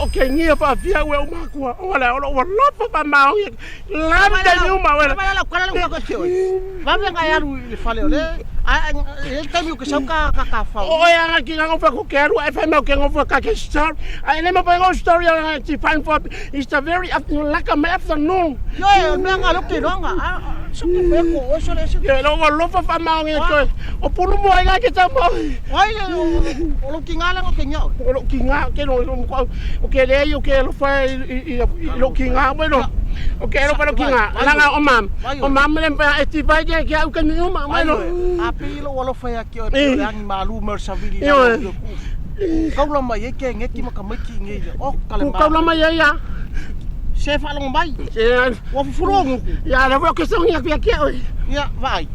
o ke ngia fa fia ue o makua. O le o lo lofa fa maongi. La mi taimi uma ue. Vai la kala la ko te oi. Vave ngai alu i le fale o le. A e le taimi o ke sau ka ka ka fau. O e anga ki ngā ngofa ku ke aru, e whai mau ke ngofa ka ke story. A ele ma pai ngau story a ti find for it's the very afternoon, laka mai afternoon. Yo e mea ngā loke roanga. A so ke pe ko o so le se. Ke lo wa lofa fa maongi e toi. O pulu mo ai ngā ke tau mau. Ai le o lo ki ngā lengo ke ngau. O lo ki ngā ke lo lo ko o ke le o ke lo fa i i lo ki ngā mai lo. O ke lo fa lo ki ngā. Langa o mam. O mam le pa e ti vai ke ke au ke ni uma mai lo. A pe lo alofa ia ki o te angi malu mer savili Ioe. la o ku. Kaula mai e ke ngeki ma ka maiki nge ia. O kale Ku kaula mai ai ia. Se whalongo mai. Se Ua fufuru nguku. ia le ke songi ia ke oi. Ia, vai.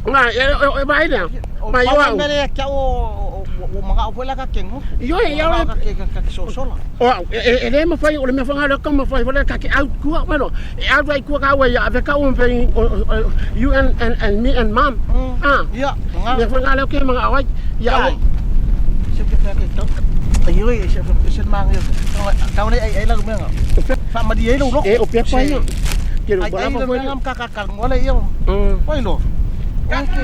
Nga e e vai le. O Mai pau au. mere kia o o manga o la ka kengo. Ioe, ia ka ke ka ke sosola. O e le mawhai o le mea whangaro ka mawhai wale ka ke au kua welo. E au ai kua ka ua ia ave ka ua pe you and me and mom. Ah. Ia, nga. Mea whangaro ke mga awai. Ia Ai. au. Se ke ke tau. Ai oi se se manga. Tau nei ai ai la menga. Fa ma di ai lo lo. E o pia pai no. Ke ro Ai bara ai pa lo foi. menga ka ka ka ngole ia. Oi lo. Okay.